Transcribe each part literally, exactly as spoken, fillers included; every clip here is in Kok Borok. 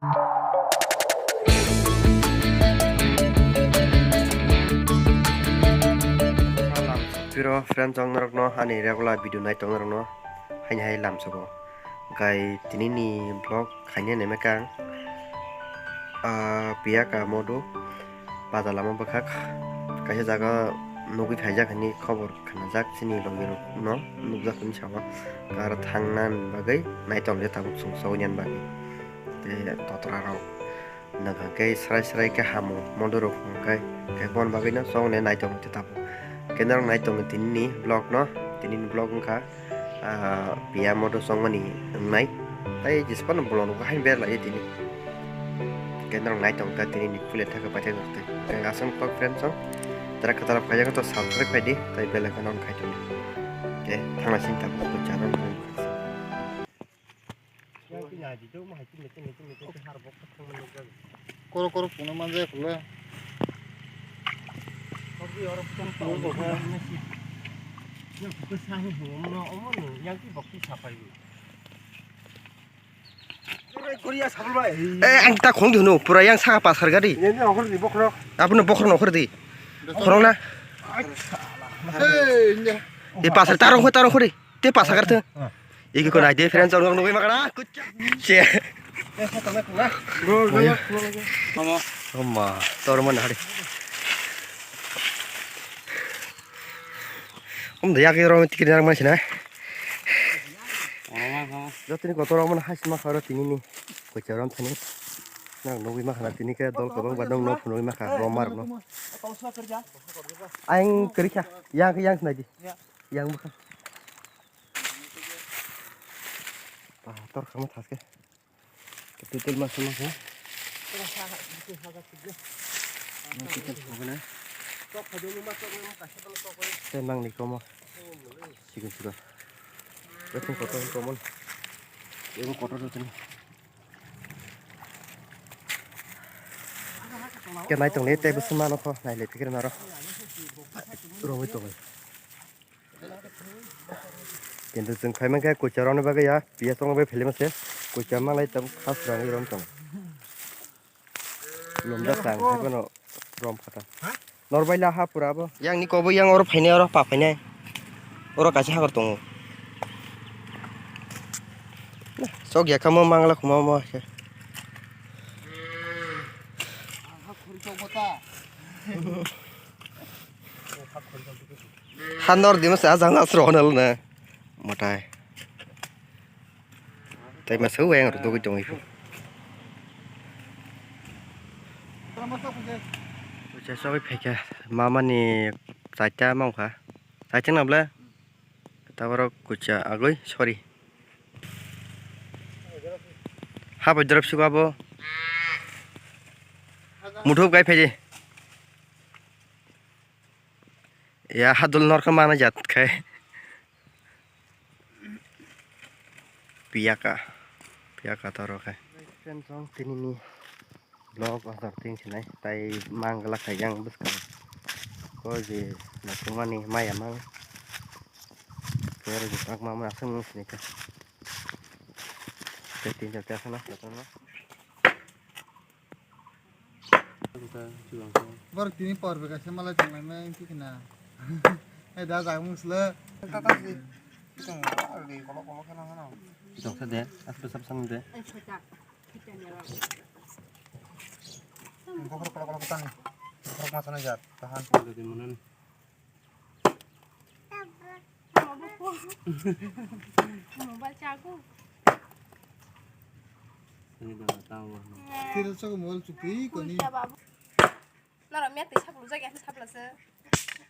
Piro friend chong norokno ani regular video nai tong norokno haini hai lamsogo. Gai tini ni vlog khaina nemekang, ah, piyaka modu. Bazar lama bwkhak kaisa jaga nugwi phaijak hinwi khobor khnajak chini logi rokno nukjak hinwi sao. Aro thangna bagwi naitong je tabuk chwng sogwi nani bagwi. Tei totra rok nang khe srai srai khe hamo modo rok hwnkhe khe bon bagwi no sogwi naitong je tabuk. Khe norok naitong tini ni vlog no, tini ni vlog wngkha. Ah, piya modo chongmani wngnai. Tai jisphano bolong rok haino berlai tini. Khe norok naitong kha tini ni puila thaka paithak rok tei. Khe aswk kok friend song. Tara kwtal khaijak to subscribe khai di, tai bell icon on khai tong di. Khe thangna sini tabuk ko channel. Koro koro puno manja khule. Eh, ang ta khong di hunu, pura yang saka pasar gari. Abono bokhorok nokhor di. Khorok na. Eh, pasar tarong khori, tarong khori. Te pasar gari te. Iki ko nai de friend chong nugwi makana. Kucha. Che. Oma, tor man hari. Om de yak ro tikir nang man sina. Jotoni kotor man hai sima kharo tini ni. Kucha rom thani. Nang nugwi makana tini khe dol kwbang ba nang no phunugwi makha rom mar no. Ang kwrwi kha. Yang yang sinai di. Yang bwkha. Tor kama thaske. Titil masa masa. Titil hogna. Te nang ni komo. Sikon sikon. Betung kotor komo. Yang kotor tu ni. Khe nai tong le tei bwswk mano kho nai le phikir naro. Romwi tongwi. Kintu chwng khai mankha kucha rokni bagwi ya piyas rokno bai philima se kucha malai tabuk khas rangwi rom tong. Lumda sang hai bono rom phata. Norbai la ha pura bo. Yang ni kobo yang oro phainai oro pa phainai. Oro kaisa hakor tongo. Sok ya kamo mangla khuma mo. Hanor dima sa jang asro honal na. Matai. Tai masa weng ro dogwi tongwi. Kucha sogwi phaikha. Mamani chaita mangkha. Chaita nabla. Taboro kucha agwi, sorry. Habai drop suka bo. Muthuk gai phaidi. Ya hadul norkha mana jat khai. Piyaka. Piyaka toro khai. Friend song tini ni. Blok asar tin sinai tai mangla khaijang bwskang ko je natumani maya mang kero je tak mama aswk nung sini kha. Tei tin char char khana khana. Bor tini por bega se malai tong lai mai ki khna. Ai da ja mung sle. Tata si. Tong ari kolo kolo khana khana. Tong sa de, aspe sap sang de. Bokhorok kolok kolok tani. Bokhorok masa na jat. Tahan. Bokhorok di mana ni? Mobile chago. Ini dah tahu. Kira chago mobile chukri koni. Nara miya tei sablo jagi ani sabla se.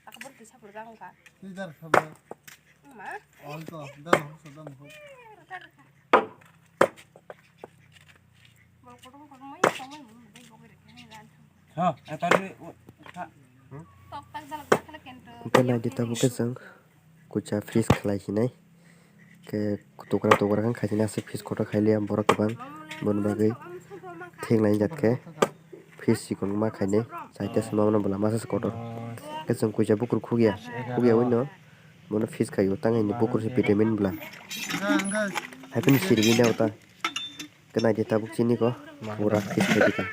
Aku bor tei sablo jang ka. Ni dar sabla. Ma. Ol to dar ho sabla mo. Bol kodong kodong mai samai mun dei bogoi rekhe ni ran. Ha, atari ha. Tok tak jalak dak kala kento. Ente nai di tabuk ke jang. Kucha freeze khlai sinai. Khe tukra tukra khe khaisani aswk freeze kotor khai liya borok kwbang. Boni bagwi thik laijak khe freeze chikon ma khainai. Chaita se ma mano bwla masa se kotor. Khe chwng kucha bukur khukya. Khukya wino bono freeze khaio tang hini bukur se vitamin bwla. Haikhe sirigwi nai ota. Kwnai di tabuk chini ko. Pura kis khe di ka.